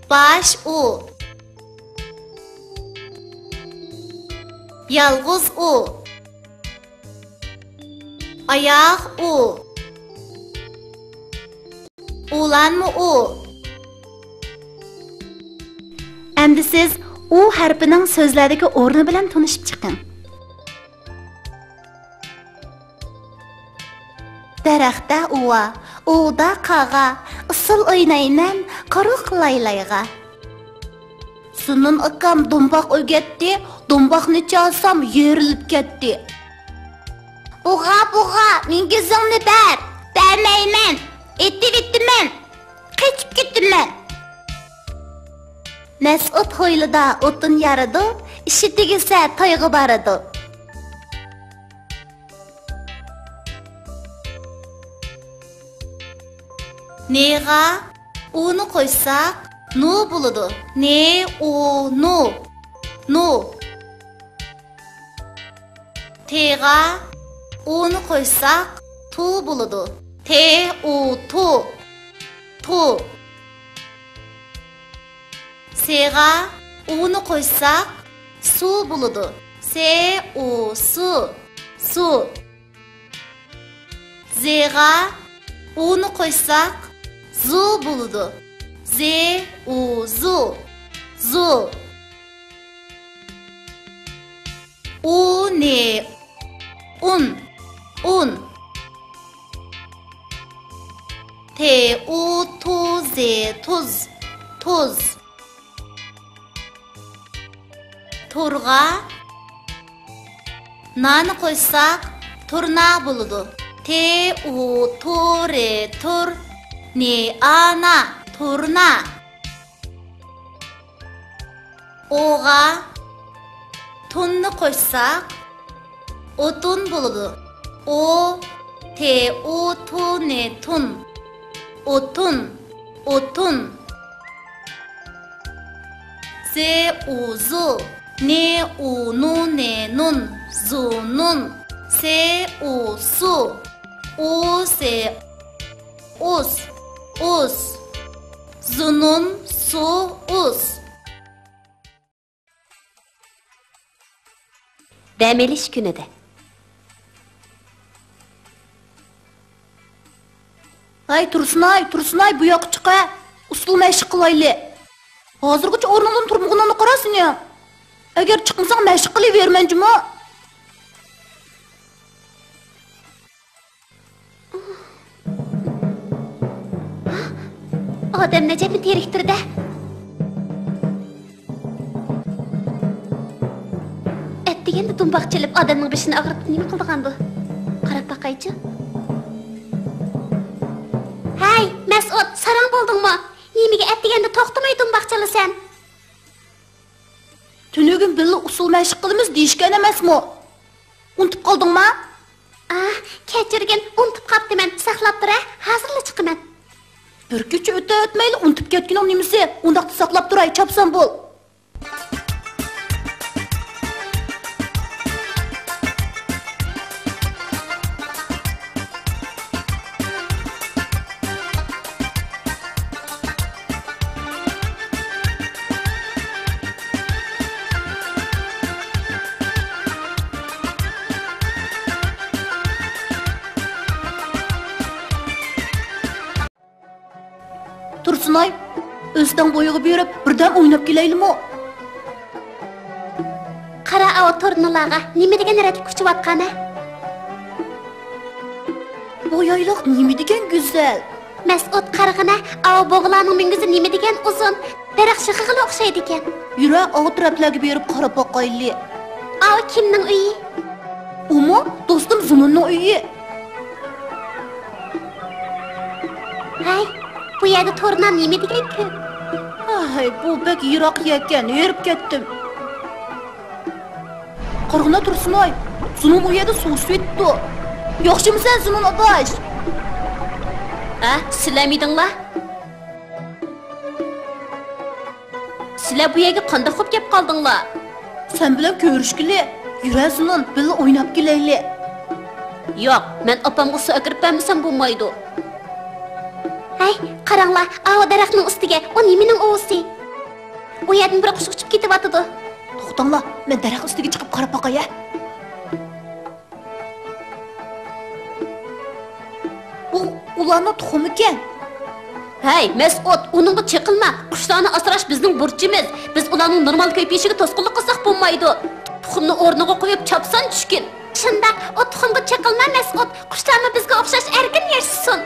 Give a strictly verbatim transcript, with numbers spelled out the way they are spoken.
باش ئۇ. يالغۇز ئۇ. ئاياغ ئۇ. ئۇلانما ئۇ. ئەمدى سىز ئۇ ھەرپىنىڭ سۆزلەردىكى ئورنى بىلەن تونۇشۇپ چىقىڭ. دەرەختە ئۇۋا، ئۇۋىدا قاغا، ئۇسسۇل ئوينايمەن قۇرۇق لايلايغا. زۇنۇن ئاكام دومباق ئۆگەتتى، دومباقنى چالسام يېرىلىپ كەتتى. بۇغا، بۇغا، مىڭگۈزۈڭنى بەر! بەرمەيمەن! ئېتىۋېتىمەن! قېچىپ كېتىمەن! مەسئۇد ھويلىدا ئوتۇن يارىدۇ، ئىشى تۈگىسە تويغا بارىدۇ. نېغا ئۇنى قوشساق، نۇ بولىدۇ. نې، ئۇ، نۇ. نۇ. تېغا ئۇنى قوشساق، تۇ بولىدۇ. تې، ئۇ، تۇ. تۇ. سېغا ئۇنى قوشساق، سۇ بولىدۇ. سې، ئۇ، سۇ. سۇ. زېغا ئۇنى قوشساق، زۇ بولىدۇ. زې، ئۇ، زۇ. زۇ. ئۇ، نې، ئۇن. ئۇن. تې، ئۇ، تۇ، زې، تۇز. تۇز. تۇرغا نانى قوشساق، تۇرنا بولىدۇ. تې، ئۇ، تۇ، رې، تۇر. نې، ئا، نا. تۇرنا. ئوغا تۇننى قوشساق، ئوتۇن بولىدۇ. ئو، تې، ئۇ، تۇ، نې، تۇن. ئوتۇن، ئوتۇن. زې، ئۇ، زۇ. نې، ئۇ، نۇ، نې، نۇن. زۇنۇن. سې، ئۇ، سۇ. ئۇ، سې، ئۇس، ئۇس. زۇنۇن، سۇ، ئۇس. دەم ئېلىش كۈنىدە. ھەي، تۇرسۇنئاي، تۇرسۇنئاي، بۇ ياققا چىق ھە. ئۇسسۇل مەشىق قىلايلى. ھازىرغىچە ئورنۇڭدىن تۇرمىغىنىڭنى قارا سېنىڭ. ئەگەر چىقمىساڭ، مەشىق قىلىۋېرىمەن جۇمۇ. ئادەمنى ئەجەبمۇ تېرىكتۈر-دە. ئەتىگەندە دۇمباق چېلىپ، ئادەمنىڭ بېشىنى ئاغرىتىپ نېمە قىلىدىغاندۇ؟ قاراپ باقايچۇ. ھەي، مەسئۇد، ساراڭ بولدۇڭمۇ؟ نېمىگە ئەتىگەندە توختىماي دۇمباق چالىسەن؟ تۈنۈگۈن بىللە ئۇسسۇل مەشىق قىلىمىز دېيىشكەن ئەمەسمۇ؟ ئۇنتۇپ قالدىڭما؟ ئاھ، كەچۈرگىن، ئۇنتۇپ قاپتىمەن. ساقلاپ تۇر ھە، ھازىرلا چىقىمەن. بىر كېچە ئۆتە ئۆتمەيلا ئۇنتۇپ كەتكىنىڭ نېمىسى؟ ئۇنداقتا ساقلاپ تۇراي، چاپسان بول. تۇرسۇنئاي، ئۆستەڭ بويىغا بېرىپ، بىردەم ئويناپ كېلەيلىمۇ؟ قارا ئاۋۇ تۇرنىلارغا، نېمە دېگەن رەتلىك ئۇچۇۋاتقان ھە؟ بۇ يايلاق نېمە دېگەن گۈزەل! مەسئۇد، قارىغىنە، ئاۋۇ بۇغىلارنىڭ مۈڭگۈزى نېمە دېگەن ئۇزۇن! دەرەخ شېخىغىلا ئوخشايدىكەن. يۈرە، ئاۋۇ تەرەپلەرگە بېرىپ قاراپ باقايلى. ئاۋۇ كىمنىڭ ئۆيى؟ ئۇمۇ دوستۇم زۇنۇننىڭ ئۆيى. ھەي، بۇ يەردە تۇرنا نېمە دېگەن كۆپ؟ ھەي، بۇ بەك يىراق يەركەن، ھېرىپ كەتتىم. قارىغىنا تۇرسۇنئاي، زۇنۇن ئۇ يەردە سۇ ئىچىۋېتىپتۇ. ياخشىمۇسەن زۇنۇن ئاداش؟ ھە، سىلەرمىدىڭلار؟ سىلەر بۇ يەرگە قانداق بولۇپ كەپ قالدىڭلار؟ سەن بىلەن كۆرۈشكىلى، يۈرە زۇنۇن، بىللە ئويناپ كېلەيلى. ياق، مەن ئاپامغا سۇ ئەكىرىپ بەرمىسەم بولمايدۇ. ھەي، قاراڭلار، ئاۋۇ دەرەخنىڭ ئۈستىگە، ئۇ نېمىنىڭ ئۇۋىسى؟ بۇ يەردىن بىر قۇش ئۇچۇپ كېتىۋاتىدۇ. توختاڭلار، مەن دەرەخ ئۈستىگە چىقىپ قاراپ باقاي، ھە. بۇ ئۇلارنىڭ تۇخۇمىكەن. ھەي، مەسئۇد، ئۇنىڭغا چېقىلما. قۇشلارنى ئاسراش بىزنىڭ بۇرچىمىز. بىز ئۇلارنىڭ نورمال كۆپىيىشىگە توسقۇنلۇق قىلساق بولمايدۇ. تۇخۇمنى ئورنىغا قويۇپ چاپسان چۈشكىن. شۇنداق، ئۇ تۇخۇمغا چېقىلما، مەسئۇد. قۇشلارمۇ بىزگە ئوخشاش ئەركىن ياشىسۇن.